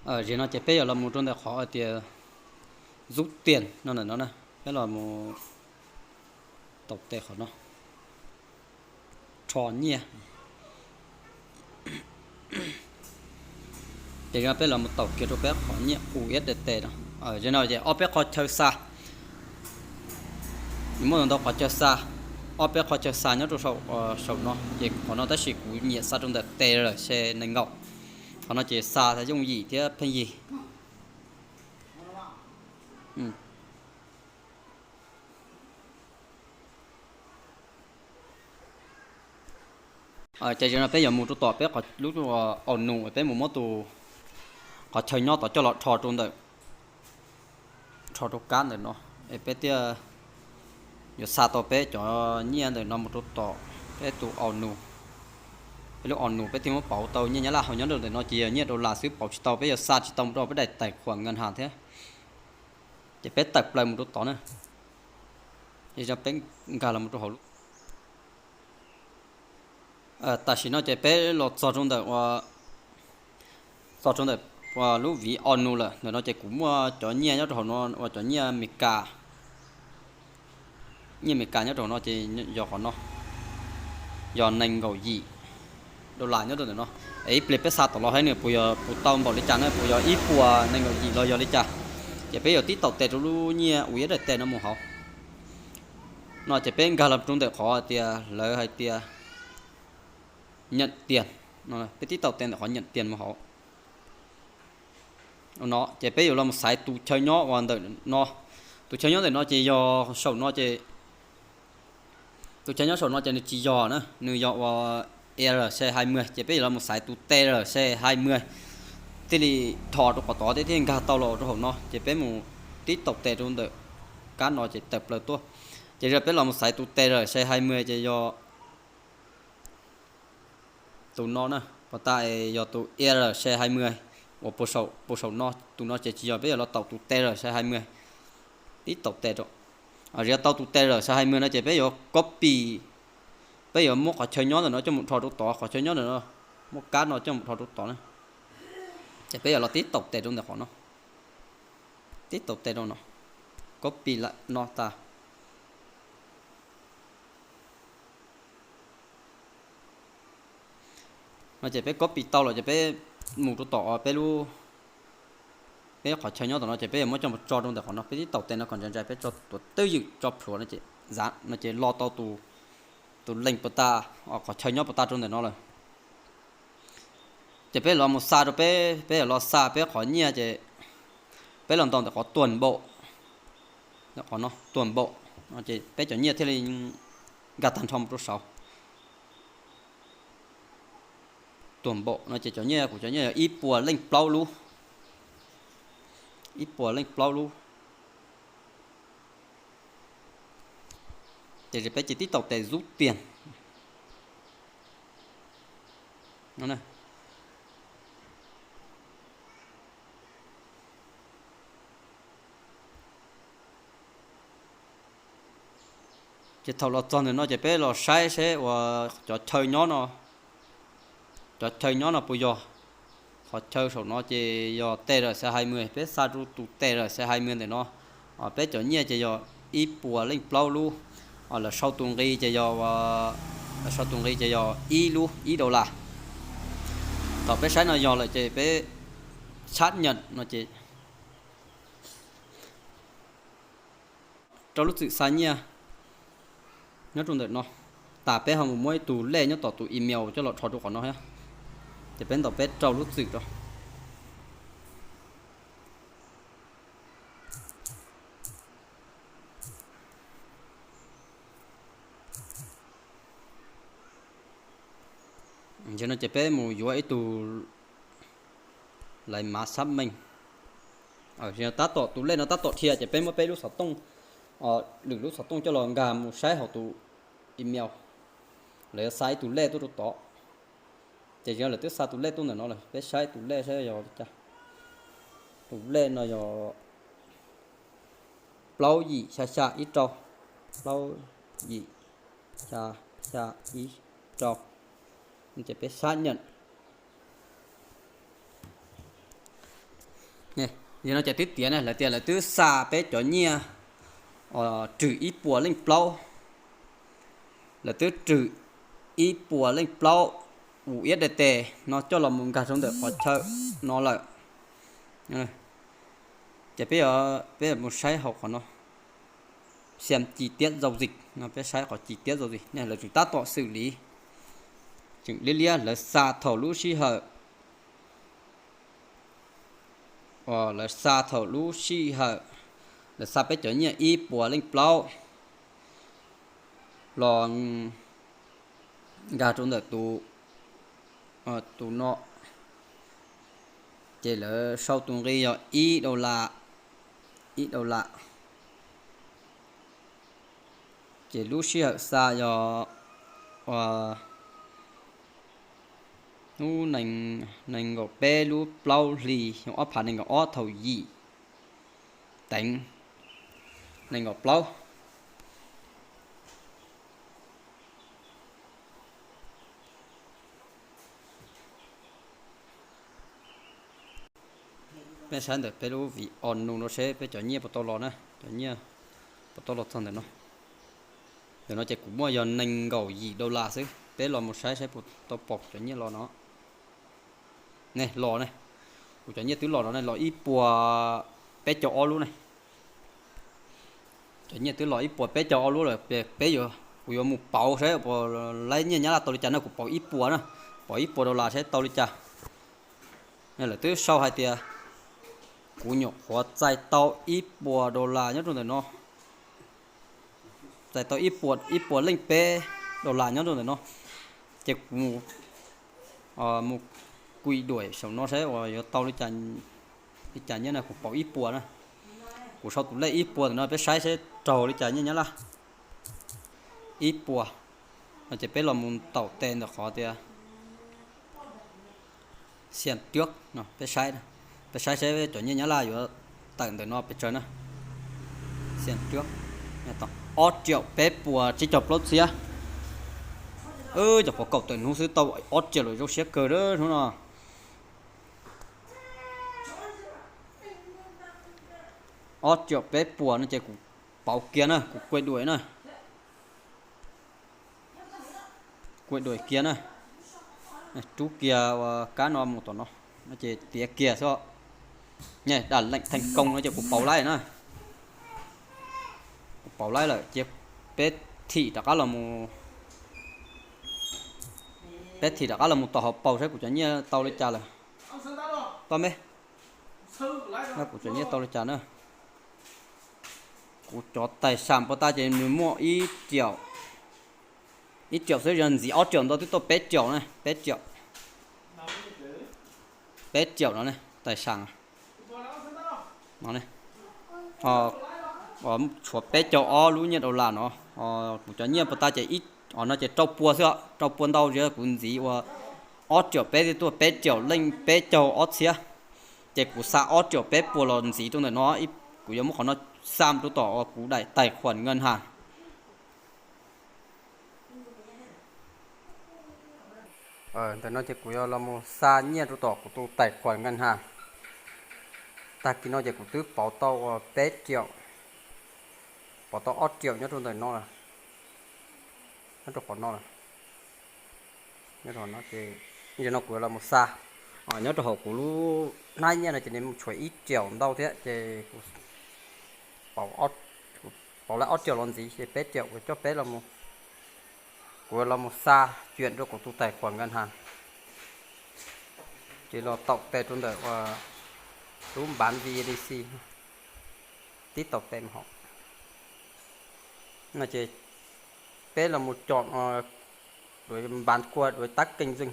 Zaum no ces peb yuav los mus rau ntawm qhov tias zub tias no ntawm no na, peb los mus taus tes qhov no, rho nyiaj. Ces zaum no peb los mus taus kiag rau peb qhov nyiaj U S D T no. Zaum no ces ob peb qhov chaw xa, muaj ntau qhov chaw xa, ob peb qhov chaw xa nyob rau saum no, ces qhov no tab sis kuv nyiam xa rau ntawm T R C nees nkaum. Qhov no ces xa yooj yim thiab pheej yig. Ces zaum no peb yuav mus rau tom peb lub au nus, peb mus muab tus qhov chaw nyob tod coj los rho rau ntawm, rho rau kab ntawm no, es peb thiaj yuav xa tau peb cov nyiaj ntawm no mus rau tom peb tus au nus. Peb lub au nus peb thiaj muab pauv tau nyiaj Nyab Laj, ho nyob rau ntawm no ces yog nyiaj dollar xwb, pauv tsis tau, peb yuav xa tsis tau mus rau peb daim tais khuam nkas has thiab. Ces peb tawm plaws mus rau tod na, peb nkag los mus rau hauv lub Tam sim no ces peb los txog rau ntawm, txog rau ntawm lub viv au nus lawm. Ntawm no ces kuv muaj cov nyiaj nyob rau hauv no uas cov nyiaj Amelikas, nyiaj Amelikas nyob rau hauv no ces yog qhov no, yog nees nkaum yim dollar nyob rau ntawm no. Es ib pliag peb xa tom los saib nws puas yog, puas tau npaum li cas na, puas yog ib puas nees nkaum yim los yog li cas. Ces peb yuav tib taus tes rau lub nyiaj U S D T no mus hauv no, ces peb nkag los rau ntawm qhov tias lawv hais tias nyam tias, peb tib taus tes ntawm qhov nyam tias mus hauv no, ces peb yuav los mus xaiv tus chaw nyob uas ntawm no. Tus chaw nyob ntawm no ces yog saum no ces, tus chaw nyob saum no ces nws tsis yog na, nws yog uas R C hai mươi, ces peb yuav los mus xaiv tus T R C hai mươi thiaj li rho rau qhov tod thiab thiaj nkag tau los rau hauv no. Ces peb mus tib taus tes rau ntawm kab no ces tawm plaws tuaj. Ces yog peb los mus xaiv tus T R C hai mươi ces yog tus no na, pas tas yog tus R C hai mươi uas puag saum no, tus no ces tsis yog, peb yuav los taus tus T R C hai mươi, tib taus tes rau. Yog tau tus T R C hai mươi no ces peb yuav copy, peb yuav muab qhov chaw nyob ntawm no coj mus rho rau tod, qhov chaw nyob ntawm no, muab kab no coj mus rho rau tod na. Ces peb yuav los tib taus tes rau ntawm qhov no, tib taus tes rau no, copy lawm no tas no ces peb copy tau los ces peb mus rau tom peb lub, peb qhov chaw nyob tom no ces peb yuav muab coj mus tso rau ntawm qhov no, peb tib taus tes no kom ntsais ntsais, peb tso tuav twj ywm tso plhuav no ces zav no ces lo tau tus leej pas tas, qhov chaw nyob pas tas rau ntawm no lawm. Ces peb los mus xa rau peb, peb yuav los xa peb qhov nyiaj ces peb los ntaus ntawm qhov tuam npaum, qhov no tuam npaum, ces peb cov nyiaj thiaj li nkag tag nrho mus rau saud. Tuam npaum no ces cov nyiaj, kuv cov nyiaj yog ib puas leej plaub lub, ib puas leej plaub lub. Ces peb ces tib taus tes zub tiag. Ces thaum los txog ntawm no ces peb los saib seb uas cov chaw nyob no, cov chaw nyob no puas yog. Qhov chaw saum no ces yog T R C hai mươi, peb xa rau tus T R C hai mươi ntawm no. Peb cov nyiaj ces yog ib puas leej plaub lub. Lawv sau tus nqi ces yog, lawv sau tus nqi ces yog ib lub ib dollar. Thaum peb saib no yog lawm ces peb xác nhận no ces rau lub txwm xa nyiaj nyob rau ntawm no. Tas peb ho mus muab ib tug lej nyob tom tus email coj los rho rau qhov no thiab. Ces peb ntaus peb rau lub txwm rau. Ces no ces peb mus yuav ib tug lais mav xab meej. Tab tom tus lej no tab tom dhia ces peb muab peb lub xov tooj, lwm lub xov tooj coj los nkag mus saib hauv tus email. Lawv yuav xa ib tug lej tuaj rau tod. Ces yog lawv twb xa tus lej tuaj ntawm no lawm, peb saib tus lej saib yog li cas. Tus lej no yog plaub yim xya xya ib rau, plaub yim xya xya ib rau. Ces peb xác nhận. Yog no ces twb tiav ne, lawv tias lawv twb xa peb cov nyiaj rwm ib puas leej plaub, lawv twb rwm ib puas leej plaub U S D T no coj los mus nkag rau ntawm qhov chaw no lawm. Ces peb, peb mus saib hauv qhov no, xem chi tiết giao dịch no, peb saib qhov chi tiết giao dịch ne, lawv tseem tab tom xwm li, tseem liab liab, lawv xa thaum lub sij hawm lawv xa thaum lub sij hawm, lawv xa peb cov nyiaj ib puas leej plaub los nkag rau ntawm tus, tus no, ces lawv sau tus nqi yog ib dollar, ib dollar. Ces lub sij hawm xa yog hnub nees nkaum peb lub plaub hlis ob phav nees nkaum ob thaum yim teev nees nkaum plaub. Peb saib ntawm peb lub vim o nus no seb peb cov nyiaj puas tau los na, cov nyiaj puas tau los txog ntawm no. Ntawm no ces kuv muaj yog nees nkaum yim dollar xwb, peb los mus saib saib puas tau pom cov nyiaj los no. Ne los ne, kuv cov nyiaj twb los no ne, los ib puas peb caug ob lub ne. Cov nyiaj twb los ib puas peb caug ob lub lawm, peb yuav, kuv yuav mus pauv saib puas laib nyiaj Nyab Laj tau li cas na, kuv pauv ib puas na, pauv ib puas dollar saib tau li cas. Lawv twb sau hais tias kuv nyuam qhuav txais tau ib puas dollar nyob rau ntawm no, txais tau ib puas, ib puas leej peb dollar nyob rau ntawm no, ces kuv mus kuj duam saum no saib uas yuav tau li cas nyiaj na, kuv pauv ib puas na. Kuv sau tus lej ib puas ntawm no peb saib saib raug li cas nyiaj Nyab Laj. Ib puas no ces peb los mus ntaus tes ntawm qhov tias xiam tiab no, peb saib, peb saib saib cov nyiaj Nyab Laj yuav tawm ntawm no pes tsawg na. Xiam tiab, ob triệu peb puas tsib caug plaub txhiab. Cov pov kaum tawm hnub xwb tau ob triệu lawm, zoo siab kawg hnub no. Ob triệu peb puas no ces kuv pauv kiag na, kuv kuaj duam na. Kuaj duam kiag na. Rub kiag ua kab no mus tom no, no ces tiav kiag xwb. Nyiaj dam leem theej koo no ces kuv pauv laib na. Kuv pauv laib lawm ces peb thim rov qab los mus, peb thim rov qab los mus tom hauv paus saib kuv cov nyiaj tau li cas lawm. Toj me, kuv cov nyiaj tau li cas na. Kuv cov tais xam puas tas ces nws muaj ib triệu, ib triệu xwb, yog ntxiv ob triệu ntau twb tau peb triệu na, peb triệu. Peb triệu no ne, tais xam no, tshuav peb caug ob lub nyiaj dollar no. Kuv cov nyiaj puas tas ces, no ces rau pua xwb, rau pua ntau, kuv ntxiv ua ob triệu peb twb tuaj peb triệu leej peb caug ob txhiab. Ces kuv xa ob triệu peb puas los ntxiv rau ntawm no, kuv yuav muab qhov no xa rau tom uas kuv daim tais khuam nkas has. Ntawm no ces kuv yuav los mus xa nyiaj rau tom kuv tus tais khuam nkas has. Tag kis no ces kuv twb pauv tau uas peb triệu, pauv tau ob triệu nyob rau ntawm no, nyob rau qhov no, nyob rau no ces, no kuv yuav los mus xa. Nyob rau hauv kuv lub hnab nyiaj no ces nws tshuav ib triệu ntau thiab ces kuv pauv laib ob triệu los ntxiv ces peb triệu, kuv coj peb los, kuv yuav los mus xa cuam rau kuv tus tais khuam nkas has. Ces los taum tes rau ntawm uas lub npav V A D C, tib taum tes mus hauv no ces peb los mus coj duav npav kua duav tab keej zeej.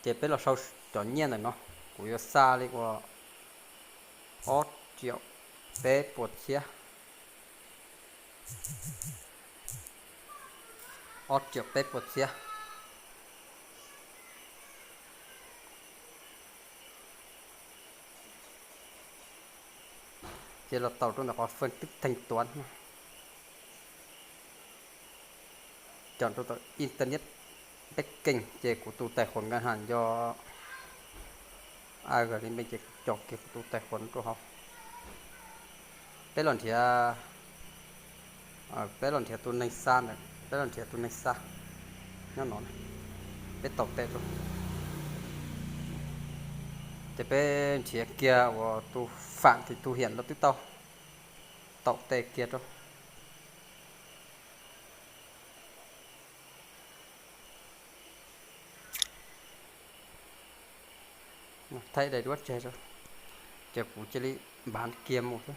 Ces peb los sau cov nyiaj ntawm no, kuv yuav xa li uas ob triệu peb puas txhiab, ob triệu peb puas txhiab. Ces los taum rau ntawm qhov phân tích thanh toán, coj rau tom internet banking ces kuv tus tais khuam nkas has yog Aws, li npe ces kuv com kiag kuv tus tais khuam rau hauv. Peb los nrhiav, peb los nrhiav tus neeg xa ntawd, peb los nrhiav tus neeg xa nyob no, peb taum tes rau. Ces peb nrhiav kiag uas tus Phạm Thị Thu Hiển los twb tau, taum tes kiag rau. Thaij daim duab tseg rau, ces kuv cia li npav kiag mus xwb.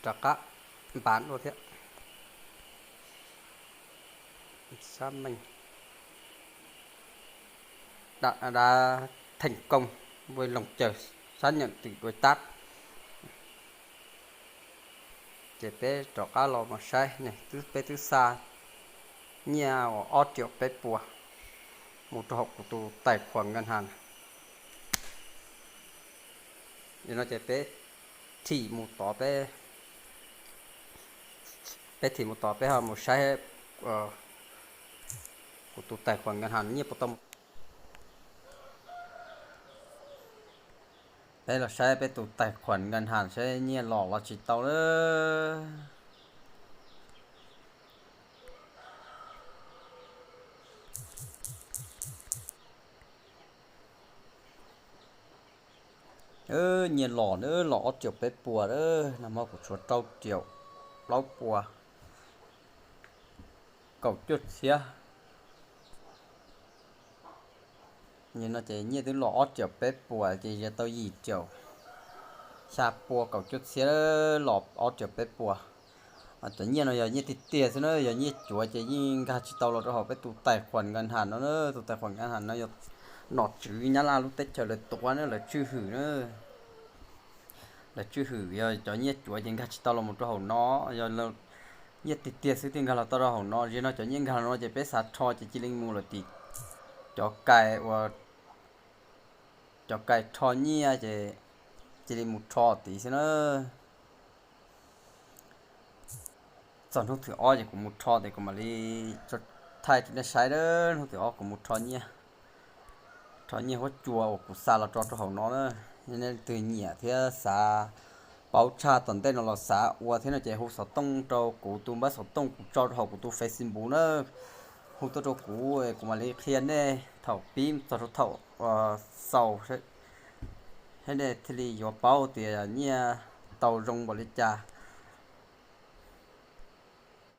Rov qab npav dua thiab. Xác minh đã thành công, vui lòng chờ xác nhận từ đối tác. Ces peb rov qab los mus saib ne, peb twb xa nyiaj uas ob triệu peb puas mus rau hauv kuv tus tài khoản ngân hàng. Yog no ces peb thim mus tod, peb, peb thim mus tod peb ho mus saib kuv tus tài khoản ngân hàng nyiaj puas tau mus. Peb los saib peb tus tài khoản ngân hàng saib nyiaj los los tsis tau lawm. Nyiaj los na, los ob triệu peb puas na, nag hmo kuv tshuav rau triệu plaub puas kaum cuaj txhiab. Yog no ces nyiaj twb los ob triệu peb puas ces yog tau yim triệu xya pua kaum cuaj txhiab, los ob triệu peb puas. Cov nyiaj no yog nyiaj tiag tiag xwb na, yog nyiaj cuav ces yeej nkag tsis tau los rau hauv peb tus tài khoản ngân hàng no na. Tus tài khoản ngân hàng no yog nom tswv Nyab Laj lub teb chaws lawv tuav na, lawv tswj hwm na. Lawv tswj hwm, yog cov nyiaj cuav ces nkag tsis tau los mus rau hauv no, yog nyiaj tiag tiag xwb thiaj nkag los tau rau hauv no. Zim no cov nyiaj nkag los no ces peb xav rho ces cia li mus lawm tim cov kais uas, cov kais rho nyiaj ces cia li mus rho tid xwb na. Txog hnub thib ob ces kuv mus rho ces kuv mam li thaij rau nej saib, hnub thib ob kuv mus rho nyiaj, rho nyiaj huab cua uas kuv xa los tso rau hauv no na. Nej leej twg nyiam thiab xav paub tshaj tom ntej no los xav ua thiab no ces hu xov tooj rau kuv tus npawb xov tooj kuv tso rau hauv kuv tus Facebook na. Hu tuaj rau kuv, kuv mam li qhia nej thaum pib txog rau thaum xaus, thiab nej thiaj li yuav paub tias nyiaj tau zoo npaum li cas.